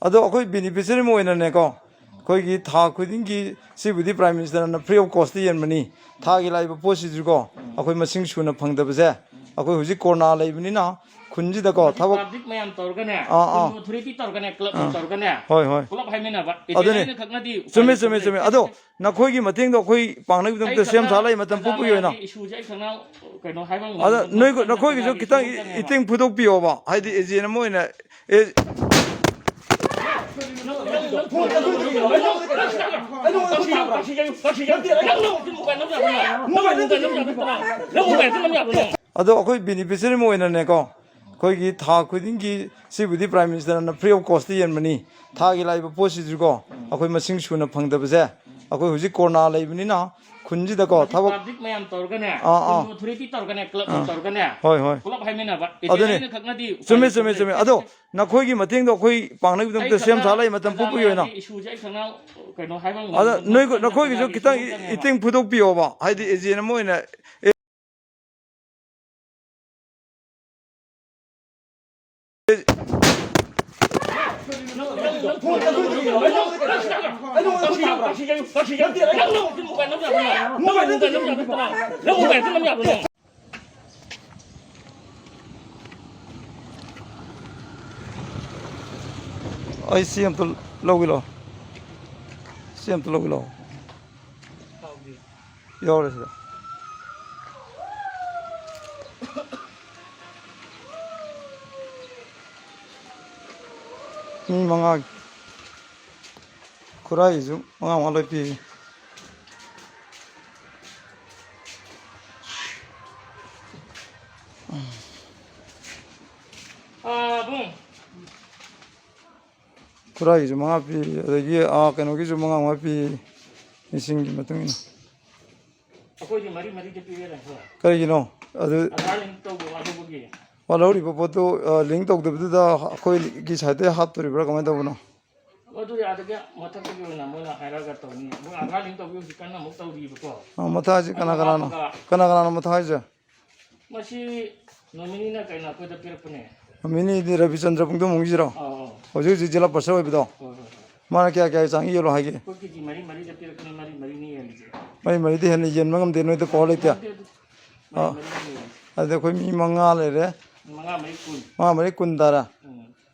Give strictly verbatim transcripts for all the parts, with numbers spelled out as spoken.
ꯑꯗꯣ ꯑꯩꯈꯣꯏ ꯕꯦꯅꯤꯐꯤꯁꯔꯤ ꯑꯃ ꯑꯣꯏꯅꯅꯦꯀꯣ, ꯑꯩꯈꯣꯏꯒꯤ ꯊꯥ ꯈꯨꯗꯤꯡꯒꯤ, ꯁꯤꯕꯨꯗꯤ ꯄ꯭ꯔꯥꯏꯝ ꯃꯤꯅꯤꯁꯇꯔꯅ ꯐ꯭ꯔꯤ ꯑꯣꯐ ꯀꯣꯁꯇ ꯌꯦꯟꯕꯅꯤ꯫ ꯊꯥꯒꯤ ꯂꯥꯛꯏꯕ ꯄꯣꯠꯁꯤꯁꯨꯀꯣ, ꯑꯩꯈꯣꯏ ꯃꯁꯤꯡ ꯁꯨꯅ ꯐꯪꯗꯕꯁꯦ, ꯑꯩꯈꯣꯏ ꯍꯧꯖꯤꯛ ꯀꯣꯔꯣꯅꯥ ꯂꯩꯕꯅꯤꯅ ꯈꯨꯟꯁꯤꯗꯀꯣ ꯊꯕꯛ ꯄꯕ꯭ꯂꯤꯛ ꯃꯌꯥꯝ ꯇꯧꯔꯒꯅꯦ, ꯑꯥ, ꯑꯥ꯫ ꯈꯨꯟ ꯑꯣꯊꯣꯔꯤꯇꯤ ꯇꯧꯔꯒꯅꯦ, ꯀ꯭ꯂꯕ ꯑꯥ꯫ ꯇꯧꯔꯒꯅꯦ, ꯍꯣꯏ, ꯍꯣꯏ꯫ ꯄꯨꯂꯞ ꯍꯥꯏꯃꯤꯟꯅꯕ꯫ ꯑꯗꯨꯅꯤ꯫ ꯑꯦꯖꯦꯟ ꯑꯩꯅ ꯈꯛꯅꯗꯤ ꯆꯨꯝꯃꯦ, ꯎꯄꯥꯏ ꯆꯨꯝꯃꯦ, ꯂꯩꯇꯕꯅꯦ꯫ ꯆꯨꯝꯃꯦ꯫ ꯑꯗꯣ ꯅꯈꯣꯏꯒꯤ ꯃꯇꯦꯡꯗꯣ ꯑꯩꯈꯣꯏ ꯄꯥꯡꯅꯕꯒꯤꯗꯃꯛꯇ ꯑꯩ ꯁꯦꯝ ꯁꯥ ꯈꯛꯅ ꯂꯩ, ꯃꯇꯝ ꯄꯨꯝꯕꯒꯤ ꯑꯣꯏꯅ꯫ ꯏꯁꯨꯁꯦ ꯑꯩ ꯈꯛꯅ ꯀꯩꯅꯣ ꯍꯥꯏꯕ ꯉꯝꯕ ꯑꯗ ꯅꯣꯏ, ꯅꯠꯇꯦ꯫ ꯅꯈꯣꯏꯒꯤꯁꯨ ꯈꯤꯇꯪ ꯏꯁꯨ ꯈꯛꯇꯅꯦꯕ꯫ ꯏꯇꯤꯡ ꯐꯨꯗꯣꯛꯄꯤꯌꯣꯕ, ꯍꯥꯏꯗꯤ ꯑꯦꯖꯦꯟ ꯑꯃ ꯑꯣꯏꯅ꯫ ꯑꯦ, ꯑꯗꯣ ꯑꯩꯈꯣꯏ ꯕꯦꯅꯤꯐꯤꯁꯔꯤ ꯑꯃ ꯑꯣꯏꯅꯅꯦꯀꯣ, ꯑꯩꯈꯣꯏꯒꯤ ꯊꯥ ꯈꯨꯗꯤꯡꯒꯤ, ꯁꯤꯕꯨꯗꯤ ꯄ꯭ꯔꯥꯏꯝ ꯃꯤꯅꯤꯁꯇꯔꯅ ꯐ꯭ꯔꯤ ꯑꯣꯐ ꯀꯣꯁꯇ ꯌꯦꯟꯕꯅꯤ꯫ ꯊꯥꯒꯤ ꯂꯥꯛꯏꯕ ꯄꯣꯠꯁꯤꯁꯨꯀꯣ, ꯑꯩꯈꯣꯏ ꯃꯁꯤꯡ ꯁꯨꯅ ꯐꯪꯗꯕꯁꯦ, ꯑꯩꯈꯣꯏ ꯍꯧꯖꯤꯛ ꯀꯣꯔꯣꯅꯥ ꯂꯩꯕꯅꯤꯅ ꯈꯨꯟꯁꯤꯗꯀꯣ ꯊꯕꯛ ꯄꯕ꯭ꯂꯤꯛ ꯃꯌꯥꯝ ꯇꯧꯔꯒꯅꯦ, ꯑꯥ, ꯑꯥ꯫ ꯈꯨꯟ ꯑꯣꯊꯣꯔꯤꯇꯤ ꯇꯧꯔꯒꯅꯦ, ꯀ꯭ꯂꯕ ꯑꯥ꯫ ꯇꯧꯔꯒꯅꯦ, ꯍꯣꯏ, ꯍꯣꯏ꯫ ꯄꯨꯂꯞ ꯍꯥꯏꯃꯤꯟꯅꯕ꯫ ꯑꯗꯨꯅꯤ꯫ ꯑꯦꯖꯦꯟ ꯑꯩꯅ ꯈꯛꯅꯗꯤ ꯎꯄꯥꯏ ꯆꯨꯝꯃꯦ, ꯆꯨꯝꯃꯦ, ꯂꯩꯇꯕꯅꯦ꯫ ꯆꯨꯝꯃꯦ꯫ ꯑꯗꯣ ꯅꯈꯣꯏꯒꯤ ꯃꯇꯦꯡꯗꯣ ꯑꯩꯈꯣꯏ ꯄꯥꯡꯅꯕꯒꯤꯗꯃꯛꯇ ꯑꯩ ꯁꯦꯝ ꯁꯥ ꯈꯛꯅ ꯂꯩ, ꯃꯇꯝ ꯄꯨꯝꯕꯒꯤ ꯑꯣꯏꯅ꯫ ꯏꯁꯨꯁꯦ ꯑꯩ ꯈꯛꯅ ꯀꯩꯅꯣ ꯍꯥꯏꯕ ꯉꯝꯕ ꯑꯗ ꯅꯣꯏ, ꯅꯠꯇꯦ꯫ ꯅꯈꯣꯏꯒꯤꯁꯨ ꯈꯤꯇꯪ ꯏꯁꯨ ꯈꯛꯇꯅꯦꯕ꯫ ꯏꯇꯤꯡ ꯐꯨꯗꯣꯛꯄꯤꯌꯣꯕ, ꯍꯥꯏꯗꯤ ꯑꯦꯖꯦꯟ ꯑꯃ ꯑꯣꯏꯅ꯫ ꯑꯩ ꯁꯤ ꯑꯝꯇ ꯂꯧꯒꯦ ꯂꯥꯎ꯫ ꯁꯤ ꯑꯝꯇ ꯂꯧꯒꯦ ꯂꯥꯎ꯫ ꯌꯥꯎꯔꯦ ꯁꯤꯗ꯫ ꯃꯤ ꯃꯉꯥꯒꯤ꯫ ꯈꯨꯔꯥꯏꯒꯤꯁꯨ ꯃꯉꯥ ꯃꯉꯥ ꯂꯣꯏ ꯄꯤ꯫ ꯑꯥ, ꯕꯨꯡ꯫ ꯈꯨꯔꯥꯏꯒꯤꯁꯨ ꯃꯉꯥ ꯄꯤ, ꯑꯗꯒꯤ, ꯑꯥ, ꯀꯩꯅꯣꯒꯤꯁꯨ ꯃꯉꯥ ꯃꯉꯥ ꯄꯤ, ꯃꯤꯁꯤꯡꯒꯤ ꯃꯇꯨꯡ ꯏꯟꯅ꯫ ꯑꯩꯈꯣꯏꯗꯤ ꯃꯔꯤ ꯃꯔꯤꯗ ꯄꯤꯔꯦ ꯍꯣꯏ꯫ ꯀꯔꯤꯒꯤꯅꯣ? ꯑꯗꯨ ꯑꯙꯥꯔ ꯂꯤꯡ ꯇꯧꯕ ꯋꯥꯠꯍꯧꯕꯒꯤ꯫ ꯋꯥꯠꯍꯧꯔꯤꯕ ꯄꯣꯠꯇꯨ, ꯑ, ꯂꯤꯡ ꯇꯧꯗꯕꯗꯨꯗ ꯑꯩꯈꯣꯏꯒꯤ ꯁꯥꯏꯠꯇꯩ ꯍꯥꯞꯇꯣꯔꯤꯕ꯭ꯔꯥ, ꯀꯃꯥꯏꯅ ꯇꯧꯕꯅꯣ? ꯑꯗꯨꯗꯤ ꯑꯥꯗꯒꯤ ꯃꯊꯛꯇꯒꯤ ꯑꯣꯏꯅ ꯃꯣꯏꯅ ꯍꯥꯏꯔꯛꯑꯒ ꯇꯧꯅꯤ꯫ ꯃꯣꯏ ꯑꯙꯥꯔ ꯂꯤꯡ ꯇꯧꯕꯤ ꯍꯧꯖꯤꯛ ꯀꯟꯅ ꯑꯃꯨꯛ ꯇꯧꯔꯤꯕꯀꯣ꯫ ꯑ, ꯃꯊꯥ ꯍꯥꯏꯁꯦ ꯀꯅꯥ ꯑꯗꯨ ꯀꯅꯥꯅꯣ? ꯍꯥꯞꯄꯒ ꯀꯅꯥ ꯀꯅꯥꯅꯣ ꯃꯊꯥ ꯍꯥꯏꯁꯦ? ꯃꯁꯤ ꯅꯣꯃꯤꯅꯤꯅ ꯀꯩꯅꯣ ꯑꯩꯈꯣꯏꯗ ꯄꯤꯔꯛꯄꯅꯦ꯫ ꯃꯤꯅꯤꯗꯤ ꯔꯕꯤꯆꯟꯗ꯭ꯔ ꯄꯨꯡꯗꯣꯡꯕꯝꯒꯤꯁꯤꯔꯣ? ꯑꯧ, ꯑꯧ꯫ ꯍꯧꯖꯤꯛ ꯍꯧꯖꯤꯛ ꯖꯤꯂꯥ ꯄꯥꯔꯁꯔ ꯑꯣꯏꯕꯗꯣ? ꯍꯣꯏ, ꯍꯣꯏ, ꯍꯣꯏ꯫ ꯃꯥꯅ ꯀꯌꯥ ꯀꯌꯥꯒꯤ ꯆꯥꯡ ꯌꯣꯜꯂꯣ ꯍꯥꯏꯒꯦ? ꯑꯩꯈꯣꯏ ꯀꯦꯖꯤ ꯃꯔꯤ ꯃꯔꯤꯗ ꯄꯤꯔꯛꯄꯅꯤ, ꯃꯔꯤ ꯃꯔꯤꯅꯤ ꯌꯦꯜꯂꯤꯁꯦ꯫ ꯃꯔꯤ ꯃꯔꯤꯗꯤ ꯍꯦꯟꯅ ꯌꯦꯟꯕ ꯉꯝꯗꯦ ꯅꯣꯏꯗ ꯄꯋꯥꯔ ꯂꯩꯇꯦ? ꯉꯝꯗꯦ ꯑꯗꯨ꯫ ꯑꯥ꯫ ꯃꯔꯤ ꯃꯔꯤꯅꯤ ꯌꯦꯜꯂꯤꯁꯦ꯫ ꯑꯗꯨꯗꯤ ꯑꯩꯈꯣꯏ ꯃꯤ ꯃꯉꯥ ꯂꯩꯔꯦ꯫ ꯃꯉꯥ ꯃꯔꯤ ꯀꯨꯟ꯫ ꯃꯉꯥ ꯃꯔꯤ ꯀꯨꯟ ꯇꯥꯔꯦ꯫ ꯎꯝ꯫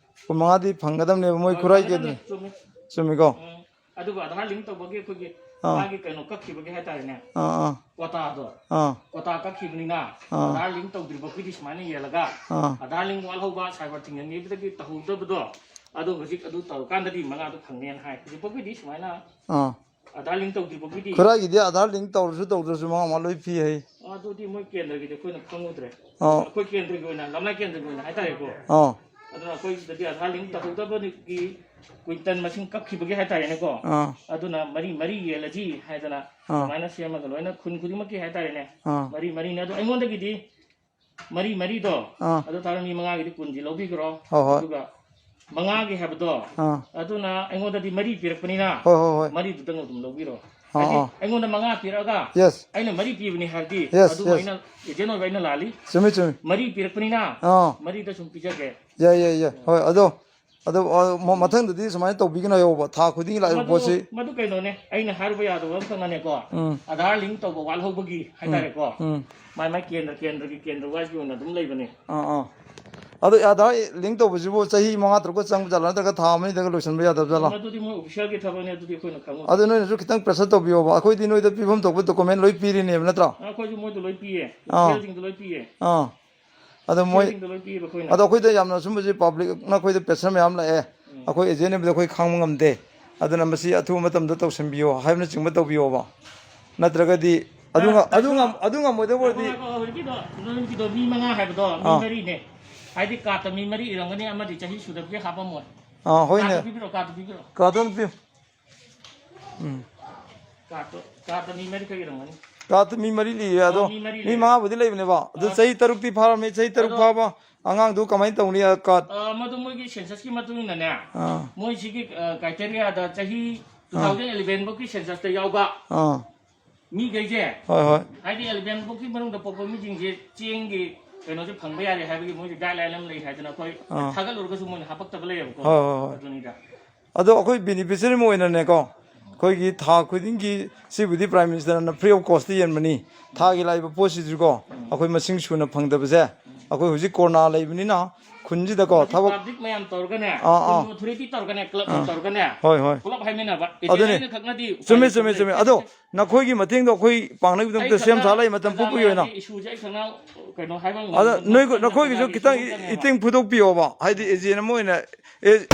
ꯀꯨꯟ ꯃꯉꯥꯗꯤ ꯐꯪꯒꯗꯕꯅꯦꯕ ꯃꯣꯏ ꯍꯣꯏ, ꯈꯨꯔꯥꯏ ꯐꯪꯒꯗꯕꯅꯤ, ꯀꯦꯟꯗ꯭ꯔ꯫ ꯆꯨꯝꯃꯤ꯫ ꯆꯨꯝꯃꯤꯀꯣ? ꯎꯝ꯫ ꯑꯗꯨꯒ ꯑꯙꯥꯔ ꯂꯤꯡ ꯇꯧꯕꯒꯤ ꯑꯩꯈꯣꯏꯒꯤ ꯑꯥ꯫ ꯃꯥꯒꯤ ꯀꯩꯅꯣ ꯀꯛꯈꯤꯕꯒꯤ ꯍꯥꯏꯇꯥꯔꯦꯅꯦ꯫ ꯑꯥ, ꯑꯥ꯫ ꯀꯣꯇꯥꯗꯣ꯫ ꯑꯥ꯫ ꯀꯣꯇꯥ ꯀꯛꯈꯤꯕꯅꯤꯅ ꯑꯥ꯫ ꯑꯙꯥꯔ ꯂꯤꯡ ꯇꯧꯗ꯭ꯔꯤ ꯐꯥꯎꯒꯤꯗꯤ ꯁꯨꯃꯥꯏꯅ ꯌꯦꯜꯂꯒ ꯑꯥ꯫ ꯑꯙꯥꯔ ꯂꯤꯡ ꯋꯥꯠꯍꯧꯕ, ꯁꯥꯏꯕꯔ ꯊꯤꯡꯖꯤꯟꯈꯤꯕꯗꯒꯤ ꯇꯧꯍꯧꯗꯕꯗꯣ, ꯑꯗꯣ ꯍꯧꯖꯤꯛ ꯑꯗꯨ ꯇꯧꯔꯀꯥꯟꯗꯗꯤ ꯃꯉꯥꯗꯣ ꯐꯪꯅꯦꯅ ꯍꯥꯏ꯫ ꯍꯧꯖꯤꯛ ꯐꯥꯎꯒꯤꯗꯤ ꯁꯨꯃꯥꯏꯅ ꯑꯥ꯫ ꯑꯙꯥꯔ ꯂꯤꯡ ꯇꯧꯗ꯭ꯔꯤ ꯐꯥꯎꯒꯤꯗꯤ꯫ ꯈꯨꯔꯥꯏꯒꯤꯗꯤ ꯑꯙꯥꯔ ꯂꯤꯡ ꯇꯧꯔꯁꯨ ꯇꯧꯗ꯭ꯔꯁꯨ ꯃꯉꯥ ꯃꯉꯥ ꯂꯣꯏ ꯄꯤ ꯍꯥꯏ꯫ ꯑꯗꯨꯗꯤ ꯃꯣꯏ ꯀꯦꯟꯗ꯭ꯔꯒꯤꯗꯤ ꯑꯩꯈꯣꯏꯅ ꯈꯪꯉꯨꯗ꯭ꯔꯦ꯫ ꯑꯥ꯫ ꯑꯩꯈꯣꯏ ꯀꯦꯟꯗ꯭ꯔꯒꯤ ꯑꯣꯏꯅ, ꯂꯝꯂꯥꯏ ꯀꯦꯟꯗ꯭ꯔꯒꯤ ꯑꯣꯏꯅ ꯍꯥꯏꯇꯥꯔꯦꯀꯣ꯫ ꯑꯥ꯫ ꯑꯗꯨꯅ ꯑꯩꯈꯣꯏ ꯁꯤꯗꯗꯤ ꯑꯙꯥꯔ ꯂꯤꯡ ꯇꯧꯍꯧꯗꯕꯒꯤ ꯀ꯭ꯋꯤꯟꯇꯜ ꯃꯁꯤꯡ ꯀꯛꯈꯤꯕꯒꯤ ꯍꯥꯏꯇꯥꯔꯦꯅꯦꯀꯣ꯫ ꯑꯥ꯫ ꯑꯗꯨꯅ ꯃꯔꯤ ꯃꯔꯤ ꯌꯦꯜꯂꯁꯤ ꯍꯥꯏꯗꯅ ꯑꯥ꯫ ꯑꯗꯨꯃꯥꯏꯅ ꯁꯦꯝꯃꯒ ꯂꯣꯏꯅ ꯈꯨꯟ ꯈꯨꯗꯤꯡꯃꯛꯀꯤ ꯍꯥꯏꯇꯥꯔꯦꯅꯦ꯫ ꯑꯥ꯫ ꯃꯔꯤ ꯃꯔꯤꯅꯦ꯫ ꯑꯗꯣ ꯑꯩꯉꯣꯟꯗꯒꯤꯗꯤ ꯃꯔꯤ ꯃꯔꯤꯗꯣ, ꯑꯥ꯫ ꯑꯗꯨ ꯇꯥꯔꯒ ꯃꯤ ꯃꯉꯥꯒꯤꯗꯤ ꯀꯨꯟꯁꯤ ꯂꯧꯕꯤꯈ꯭ꯔꯣ꯫ ꯍꯣꯏ, ꯍꯣꯏ꯫ ꯑꯗꯨꯒ ꯃꯉꯥꯒꯤ ꯍꯥꯏꯕꯗꯣ, ꯑꯥ꯫ ꯑꯗꯨꯅ ꯑꯩꯉꯣꯟꯗꯗꯤ ꯃꯔꯤ ꯄꯤꯔꯛꯄꯅꯤꯅ, ꯍꯣꯏ, ꯍꯣꯏ, ꯍꯣꯏ꯫ ꯃꯔꯤꯗꯨꯗꯪ ꯑꯗꯨꯝ ꯂꯧꯕꯤꯔꯣ꯫ ꯑꯥ, ꯍꯥꯏꯗꯤ ꯑꯥ꯫ ꯑꯩꯉꯣꯟꯗ ꯃꯉꯥ ꯄꯤꯔꯛꯑꯒ ꯌꯦꯁ꯫ ꯑꯩꯅ ꯃꯔꯤ ꯄꯤꯕꯅꯤ ꯍꯥꯏꯔꯗꯤ ꯌꯦꯁ, ꯑꯗꯨꯃ ꯌꯦꯁ꯫ ꯑꯩꯅ ꯑꯦꯖꯦꯟ ꯑꯣꯏꯕ ꯑꯩꯅ ꯂꯥꯜꯂꯤ꯫ ꯆꯨꯝꯃꯤ, ꯆꯨꯝꯃꯤ꯫ ꯃꯔꯤ ꯄꯤꯔꯛꯄꯅꯤꯅ ꯑꯥ꯫ ꯃꯔꯤꯗ ꯁꯨꯝ ꯄꯤꯖꯒꯦ꯫ ꯌꯥꯏ, ꯌꯥꯏ, ꯌꯥꯏ꯫ ꯍꯣꯏ, ꯑꯗꯣ ꯑꯗꯣ, ꯑ, ꯃ-, ꯃꯊꯪꯗꯗꯤ ꯁꯨꯃꯥꯏꯅ ꯇꯧꯕꯤꯒꯅꯣ ꯍꯥꯏꯌꯣꯕ꯫ ꯊꯥ ꯈꯨꯗꯤꯡꯒꯤ ꯂꯥꯛꯏꯕ ꯃꯗꯨ, ꯄꯣꯠꯁꯤ꯫ ꯃꯗꯨ ꯀꯩꯅꯣꯅꯦ, ꯑꯩꯅ ꯍꯥꯏꯔꯨꯕ ꯌꯥꯗꯕ ꯑꯃꯈꯛꯅꯅꯦꯀꯣ, ꯎꯝ꯫ ꯑꯙꯥꯔ ꯂꯤꯡ ꯇꯧꯕ ꯋꯥꯠꯍꯧꯕꯒꯤ ꯎꯝ, ꯍꯥꯏꯇꯥꯔꯦꯀꯣ, ꯎꯝ꯫ ꯃꯥꯏ ꯃꯥꯏ ꯀꯦꯟꯗ꯭ꯔ ꯀꯦꯟꯗ꯭ꯔꯒꯤ ꯀꯦꯟꯗ꯭ꯔ ꯋꯥꯏꯁꯀꯤ ꯑꯣꯏꯅ ꯑꯗꯨꯝ ꯂꯩꯕꯅꯦ꯫ ꯑꯥ, ꯑꯥ꯫ ꯑꯗꯣ ꯑꯙꯥꯔ ꯂꯤꯡ ꯇꯧꯕꯁꯤꯕꯨ ꯆꯍꯤ ꯃꯉꯥ ꯇꯔꯨꯛꯀ ꯆꯪꯕ ꯖꯥꯠꯂꯥ, ꯅꯠꯇ꯭ꯔꯒ ꯊꯥ ꯑꯃꯅꯤꯗꯒ ꯂꯣꯏꯁꯤꯟꯕ ꯌꯥꯗꯕ ꯖꯥꯠꯂꯥ? ꯃꯗꯨꯗꯤ ꯃꯣꯏ ꯑꯣꯐꯤꯁꯤꯌꯦꯜꯒꯤ ꯊꯕꯛꯅꯦ, ꯑꯗꯨꯗꯤ ꯑꯩꯈꯣꯏꯅ ꯈꯪꯉꯨ꯫ ꯑꯗꯨ ꯅꯣꯏꯅꯁꯨ ꯈꯤꯇꯪ ꯄ꯭ꯔꯦꯁꯔ ꯇꯧꯕꯤꯌꯣꯕ꯫ ꯑꯩꯈꯣꯏꯗꯤ ꯅꯣꯏꯗ ꯄꯤꯐꯝ ꯊꯣꯛꯄ ꯗꯣꯀꯨꯃꯦꯟ ꯂꯣꯏ ꯄꯤꯔꯤꯅꯦꯕ, ꯅꯠꯇ꯭ꯔꯣ? ꯑꯩꯈꯣꯏꯁꯨ ꯃꯣꯏꯗ ꯂꯣꯏ ꯄꯤꯌꯦ, ꯑꯥ꯫ ꯑꯣꯐꯤꯁꯤꯌꯦꯜꯁꯤꯡꯗ ꯂꯣꯏ ꯄꯤꯌꯦ꯫ ꯑꯥ꯫ ꯑꯗꯣ ꯃꯣꯏ, ꯑꯣꯐꯤꯁꯤꯌꯦꯜꯁꯤꯡꯗ ꯂꯣꯏ ꯄꯤꯌꯦꯕ ꯑꯩꯈꯣꯏꯅ꯫ ꯑꯗꯣ ꯑꯩꯈꯣꯏꯗ ꯌꯥꯝꯅ ꯁꯨꯝꯕꯁꯤ ꯄꯕ꯭ꯂꯤꯛꯅ ꯑꯩꯈꯣꯏꯗ ꯄ꯭ꯔꯦꯁꯔ ꯃꯌꯥꯝ ꯂꯥꯛꯑꯦ꯫ ꯎꯝ꯫ ꯑꯩꯈꯣꯏ ꯑꯦꯖꯦꯟ ꯑꯣꯏꯕꯗ ꯑꯩꯈꯣꯏ ꯈꯥꯡꯕ ꯉꯝꯗꯦ꯫ ꯑꯗꯨꯅ ꯃꯁꯤ ꯑꯊꯨꯕ ꯃꯇꯝꯗ ꯇꯧꯁꯤꯟꯕꯤꯌꯣ ꯍꯥꯏꯕꯅꯆꯤꯡꯕ ꯇꯧꯕꯤꯌꯣꯕ꯫ ꯅꯠꯇ꯭ꯔꯒꯗꯤ ꯑꯗꯨ ꯉ-, ꯑꯗꯨ ꯉꯝ-, ꯑꯗꯨ ꯉꯝꯃꯣꯏꯗꯕ ꯉꯥꯏꯈꯣ, ꯑꯣꯏꯔꯗꯤ ꯉꯥꯏꯈꯣ, ꯍꯧꯖꯤꯛꯀꯤꯗꯣ, ꯍꯧꯖꯤꯛꯀꯤꯗꯣ ꯃꯤ ꯃꯉꯥ ꯍꯥꯏꯕꯗꯣ ꯃꯤ ꯑꯥ꯫ ꯃꯔꯤꯅꯦ꯫ ꯍꯥꯏꯗꯤ ꯀꯥꯔꯠꯇ ꯃꯤ ꯃꯔꯤ ꯏꯔꯝꯒꯅꯤ, ꯑꯃꯗꯤ ꯆꯍꯤ ꯁꯨꯗꯕꯒꯤ ꯍꯥꯞꯄꯝꯃꯣꯏ꯫ ꯑꯥ, ꯍꯣꯏꯅꯦ꯫ ꯀꯥꯔꯠꯇꯣ ꯄꯤꯕꯤꯔꯛꯑꯣ, ꯀꯥꯔꯠꯇꯣ ꯄꯤꯕꯤꯔꯛꯑꯣ꯫ ꯀꯥꯔꯠꯇꯣ ꯑꯝꯇ ꯄꯤꯌꯨ꯫ ꯎꯝ꯫ ꯀꯥꯔꯠꯇꯣ, ꯀꯥꯔꯠꯇ ꯃꯤ ꯃꯔꯤꯈꯛ ꯏꯔꯝꯒꯅꯤ꯫ ꯀꯥꯔꯠꯇ ꯃꯤ ꯃꯔꯤ ꯂꯩꯌꯦ, ꯑꯗꯣ ꯑꯣ, ꯃꯤ ꯃꯔꯤ ꯃꯤ ꯂꯩꯔꯦ꯫ ꯃꯉꯥꯕꯨꯗꯤ ꯂꯩꯕꯅꯦꯕ꯫ ꯑꯗꯨ ꯑꯥ꯫ ꯆꯍꯤ ꯇꯔꯨꯛꯇꯤ ꯐꯥꯔꯝꯃꯤ, ꯆꯍꯤ ꯇꯔꯨꯛ ꯑꯗꯣ ꯐꯥꯕ ꯑꯉꯥꯡꯗꯨ ꯀꯃꯥꯏꯅ ꯇꯧꯅꯤ? ꯀꯥꯔꯠ ꯑꯥ, ꯃꯗꯨ ꯃꯣꯏꯒꯤ ꯁꯦꯟꯁꯁꯀꯤ ꯃꯇꯨꯡ ꯏꯟꯅꯅꯦ, ꯑꯥ꯫ ꯃꯣꯏ ꯁꯤꯒꯤ, ꯑ, ꯀ꯭ꯔꯥꯏꯇꯦꯔꯤꯌꯥꯗ ꯆꯍꯤ ꯑꯥ꯫ ꯇꯨ ꯊꯥꯎꯖꯟ ꯑꯦꯂꯦꯚꯦꯟ ꯐꯧꯀꯤ ꯁꯦꯟꯁꯁꯇ ꯌꯥꯎꯕ ꯑꯥ꯫ ꯃꯤꯈꯩꯁꯦ, ꯍꯣꯏ, ꯍꯣꯏ꯫ ꯍꯥꯏꯗꯤ ꯑꯦꯂꯦꯚꯦꯟ ꯐꯧꯀꯤ ꯃꯅꯨꯡꯗ ꯄꯣꯛꯄ ꯃꯤꯁꯤꯡꯁꯦ ꯆꯦꯡꯒꯤ ꯀꯩꯅꯣꯁꯦ ꯐꯪꯕ ꯌꯥꯔꯦ ꯍꯥꯏꯕꯒꯤ ꯃꯣꯏꯒꯤ ꯒꯥꯏꯗꯂꯥꯏꯟ ꯑꯃ ꯂꯩ ꯍꯥꯏꯗꯅ ꯑꯩꯈꯣꯏ ꯑꯥ꯫ ꯊꯥꯒꯠꯂꯨꯔꯒꯁꯨ ꯃꯣꯏꯅ ꯍꯥꯄꯛꯇꯕ ꯂꯩꯌꯦꯕꯀꯣ꯫ ꯍꯣꯏ, ꯍꯣꯏ, ꯍꯣꯏ꯫ ꯑꯗꯨꯅꯤꯗ꯫ ꯑꯗꯣ ꯑꯩꯈꯣꯏ ꯕꯦꯅꯤꯐꯤꯁꯔꯤ ꯑꯃ ꯑꯣꯏꯅꯅꯦꯀꯣ, ꯑꯩꯈꯣꯏꯒꯤ ꯊꯥ ꯈꯨꯗꯤꯡꯒꯤ ꯁꯤꯕꯨꯗꯤ ꯄ꯭ꯔꯥꯏꯝ ꯃꯤꯅꯤꯁꯇꯔꯅ ꯐ꯭ꯔꯤ ꯑꯣꯐ ꯀꯣꯁꯇ ꯌꯦꯟꯕꯅꯤ꯫ ꯊꯥꯒꯤ ꯂꯥꯛꯏꯕ ꯄꯣꯠꯁꯤꯁꯨꯀꯣ, ꯑꯩꯈꯣꯏ ꯃꯁꯤꯡ ꯁꯨꯅ ꯐꯪꯗꯕꯁꯦ, ꯑꯩꯈꯣꯏ ꯍꯧꯖꯤꯛ ꯀꯣꯔꯣꯅꯥ ꯂꯩꯕꯅꯤꯅ ꯈꯨꯟꯁꯤꯗꯀꯣ ꯊꯕꯛ ꯄꯕ꯭ꯂꯤꯛ ꯃꯌꯥꯝ ꯇꯧꯔꯒꯅꯦ, ꯑꯥ, ꯑꯥ꯫ ꯈꯨꯟ ꯑꯣꯊꯣꯔꯤꯇꯤ ꯇꯧꯔꯒꯅꯦ, ꯀ꯭ꯂꯕ ꯑꯥ꯫ ꯇꯧꯔꯒꯅꯦ, ꯍꯣꯏ, ꯍꯣꯏ꯫ ꯄꯨꯂꯞ ꯍꯥꯏꯃꯤꯟꯅꯕ꯫ ꯑꯗꯨꯅꯤ꯫ ꯑꯦꯖꯦꯟ ꯑꯩꯅ ꯈꯛꯅꯗꯤ ꯎꯄꯥꯏ ꯆꯨꯝꯃꯦ, ꯂꯩꯇꯕ ꯆꯨꯝꯃꯦ, ꯂꯩ꯫ ꯆꯨꯝꯃꯦ꯫ ꯑꯗꯣ ꯅꯈꯣꯏꯒꯤ ꯃꯇꯦꯡꯗꯣ ꯑꯩꯈꯣꯏ ꯄꯥꯡꯅꯕꯒꯤꯗꯃꯛꯇ ꯑꯩ ꯁꯦꯝ ꯁꯥ ꯈꯛꯅ ꯂꯩ ꯃꯇꯝ ꯄꯨꯝꯕꯒꯤ ꯑꯣꯏꯅ꯫ ꯏꯁꯨꯁꯦ ꯑꯩ ꯈꯛꯅ ꯀꯩꯅꯣ ꯍꯥꯏꯕ ꯉꯝꯗꯦ꯫ ꯑꯗ ꯅꯣꯏ, ꯅꯈꯣꯏꯒꯤꯁꯨ ꯈꯤꯇꯪ ꯏꯇꯦꯡ ꯐꯨꯗꯣꯛꯄꯤꯌꯣꯕ, ꯍꯥꯏꯗꯤ ꯑꯦꯖꯦꯟ ꯑꯃ ꯑꯣꯏꯅ꯫ ꯑꯦ,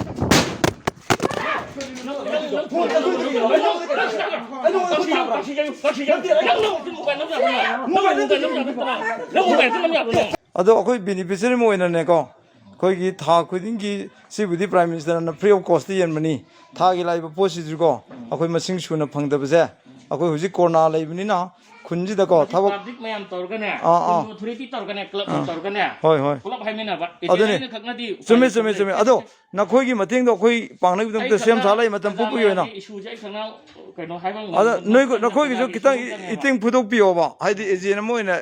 ꯑꯗꯣ ꯑꯩꯈꯣꯏ ꯕꯦꯅꯤꯐꯤꯁꯔꯤ ꯑꯃ ꯑꯣꯏꯅꯅꯦꯀꯣ, ꯑꯩꯈꯣꯏꯒꯤ ꯊꯥ ꯈꯨꯗꯤꯡꯒꯤ ꯁꯤꯕꯨꯗꯤ ꯄ꯭ꯔꯥꯏꯝ ꯃꯤꯅꯤꯁꯇꯔꯅ ꯐ꯭ꯔꯤ ꯑꯣꯐ ꯀꯣꯁꯇ ꯌꯦꯟꯕꯅꯤ꯫ ꯊꯥꯒꯤ ꯂꯥꯛꯏꯕ ꯄꯣꯠꯁꯤꯁꯨꯀꯣ, ꯑꯩꯈꯣꯏ ꯃꯁꯤꯡ ꯁꯨꯅ ꯐꯪꯗꯕꯁꯦ, ꯑꯩꯈꯣꯏ ꯍꯧꯖꯤꯛ ꯀꯣꯔꯣꯅꯥ ꯂꯩꯕꯅꯤꯅ ꯈꯨꯟꯁꯤꯗꯀꯣ ꯊꯕꯛ ꯄꯕ꯭ꯂꯤꯛ ꯃꯌꯥꯝ ꯇꯧꯔꯒꯅꯦ, ꯑꯥ, ꯑꯥ꯫ ꯈꯨꯟ ꯑꯣꯊꯣꯔꯤꯇꯤ ꯇꯧꯔꯒꯅꯦ, ꯀ꯭ꯂꯕ ꯑꯥ꯫ ꯇꯧꯔꯒꯅꯦ, ꯍꯣꯏ, ꯍꯣꯏ꯫ ꯄꯨꯂꯞ ꯍꯥꯏꯃꯤꯟꯅꯕ꯫ ꯑꯗꯨꯅꯤ꯫ ꯑꯦꯖꯦꯟ ꯑꯩꯅ ꯈꯛꯅꯗꯤ ꯎꯄꯥꯏ ꯆꯨꯝꯃꯦ, ꯂꯩꯇꯕ ꯆꯨꯝꯃꯦ, ꯂꯩ꯫ ꯆꯨꯝꯃꯦ꯫ ꯑꯗꯣ ꯅꯈꯣꯏꯒꯤ ꯃꯇꯦꯡꯗꯣ ꯑꯩꯈꯣꯏ ꯄꯥꯡꯅꯕꯒꯤꯗꯃꯛꯇ ꯑꯩ ꯁꯦꯝ ꯁꯥ ꯈꯛꯅ ꯂꯩ ꯃꯇꯝ ꯄꯨꯝꯕꯒꯤ ꯑꯣꯏꯅ꯫ ꯏꯁꯨꯁꯦ ꯑꯩ ꯈꯛꯅ ꯀꯩꯅꯣ ꯍꯥꯏꯕ ꯉꯝꯗꯦ꯫ ꯑꯗ ꯅꯣꯏ, ꯅꯈꯣꯏꯒꯤꯁꯨ ꯈꯛꯅꯒꯤ ꯈꯤꯇꯪ ꯏꯁꯨ ꯈꯛꯇꯅꯦꯕ꯫ ꯏꯇꯦꯡ ꯐꯨꯗꯣꯛꯄꯤꯌꯣꯕ, ꯍꯥꯏꯗꯤ ꯑꯦꯖꯦꯟ ꯑꯃ ꯑꯣꯏꯅ꯫